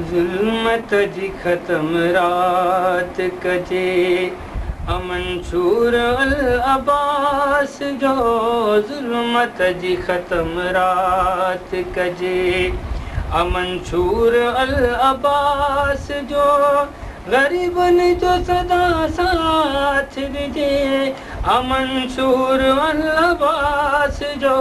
ظلمت جي ختم رات ڪجي، امنشور العباس جو ظلمت جي ختم رات ڪجي، امنشور العباس جو غريبن جو سدا ساٿ ڏجي، امنشور العباس جو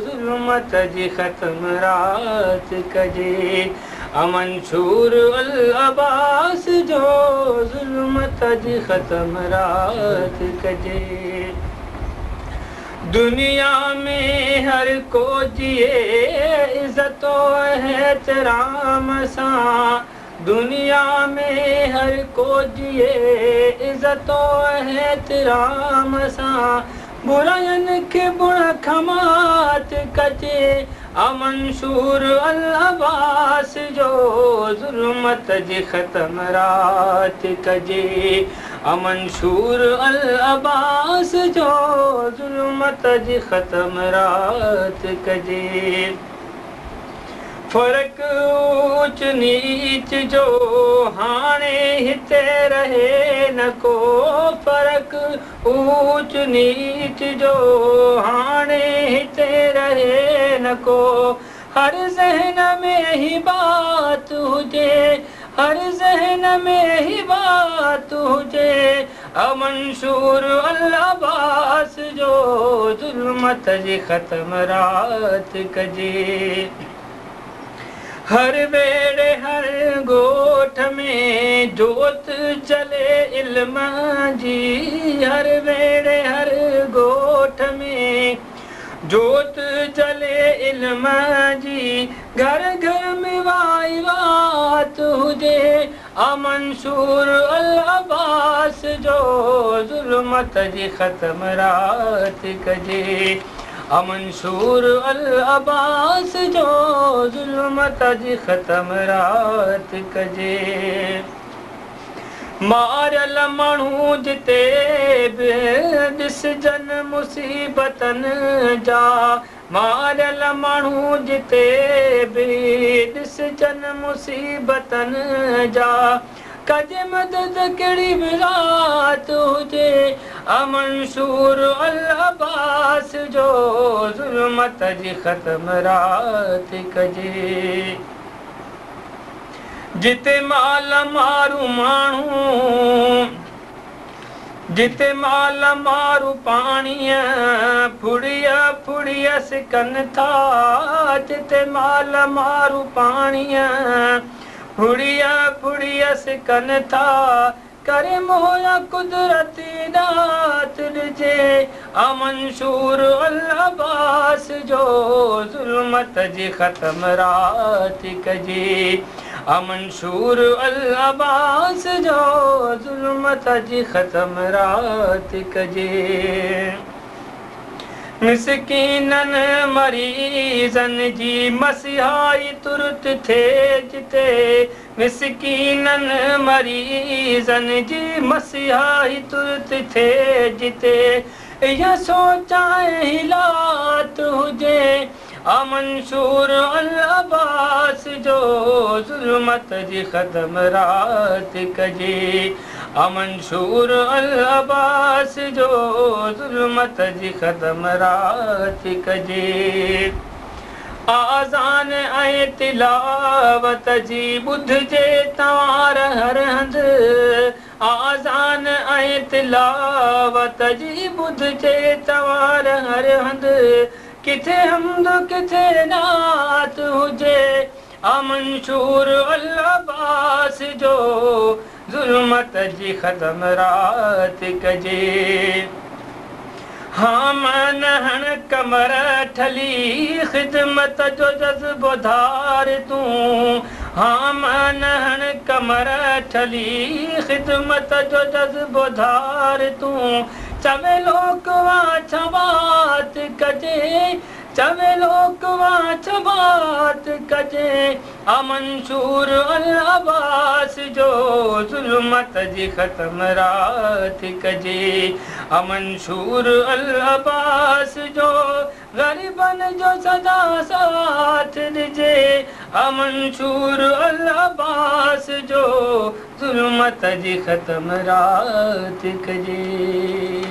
ظلمت جي ختم رات ڪجي، امنشور العباس جو ظلمت جي ختم رات ڪجي. دنيا ۾ هر ڪو جيئي عزت و احترام سان، دنيا ۾ هر ڪو جيئي عزت و احترام سان، براين کي بڻ کمات ڪجي، امنشور العباس جو ظلمت جي ختم رات ڪجي، امنشور العباس جو ظلمت جي ختم رات ڪجي. فرق اوچ نيچ جو هاڻي هتي رهي نه ڪو، فرق اوچ نيچ جو هاڻي هتي رهي نه ڪو، هر ذهن ۾ هي بات هجي، هر ذهن ۾ هي بات هجي، امنشور العباس جو ظلمت جي ختم رات ڪجي. هر ويڙهي هر ڳوٺ ۾ جوت جلي علم جي، هر ويڙهي هر ڳوٺ ۾ جوت جلي علم جي، گهر گهر ۾ وائي وات هجي، امنشور العباس جو ظلمت جي ختم رات ڪجي، امنشور العباس جو ظلمت جي ختم رات ڪجي. ماريل ماڻهو جتي به ڏسجن مصيبتن جا، ماريل ماڻهو جتي به ڏسجن مصيبتن جا، ڪجي مدد ڪهڙي به ذات هجي، امنشور العباس جو ظلمت جي ختم رات ڪجي. جتي مال مارو ماڻهو، جتي مال مارو پاڻيء ڦڙيء ڦڙيء سڪن ٿا، جتي مال مارو پاڻيء ڦڙيء ڦڙيء سڪن ٿا، ڪري موهيا قدرتي ڏات ڏجي، امنشور العباس جو ظلمت جي ختم رات ڪجي، امنشور العباس جو ظلمت جي ختم رات ڪجي. مسڪينن مريضن جي مسيحائي ترت ٿئي جتي، مسڪينن مريضن جي مسيحائي ترت ٿئي جتي، اها سوچ ۽ حلات هجي، امنشور العباس جو ظلمت جي ختم رات ڪجي، امنشور العباس جو ظلمت جي ختم رات ڪجي. آذان ۽ تلاوت جي ٻڌجي توار هر هنڌ، آذان ۽ تلاوت جي ٻڌجي توار هر هنڌ، ڪٿي حمد ڪٿي نعت هجي، امنشور العباس جو ظلمت جي ختم رات ڪجي. هامن هڻ ڪمر ٺلي خدمت جو جذبو ڌار تون، هامن هڻ ڪمر ٺلي خدمت جو جذبو ڌار تون، چوي لوڪ وان ڇا وات ڪجي، چوي لوڪ واڇ بات ڪجي. آ منشور العباس جو ظلمت جي ختم رات ڪجي. آ منشور العباس جو غريبن جو سدا ساٿ ڏجي. آ منشور العباس جو ظلمت جي ختم رات ڪجي.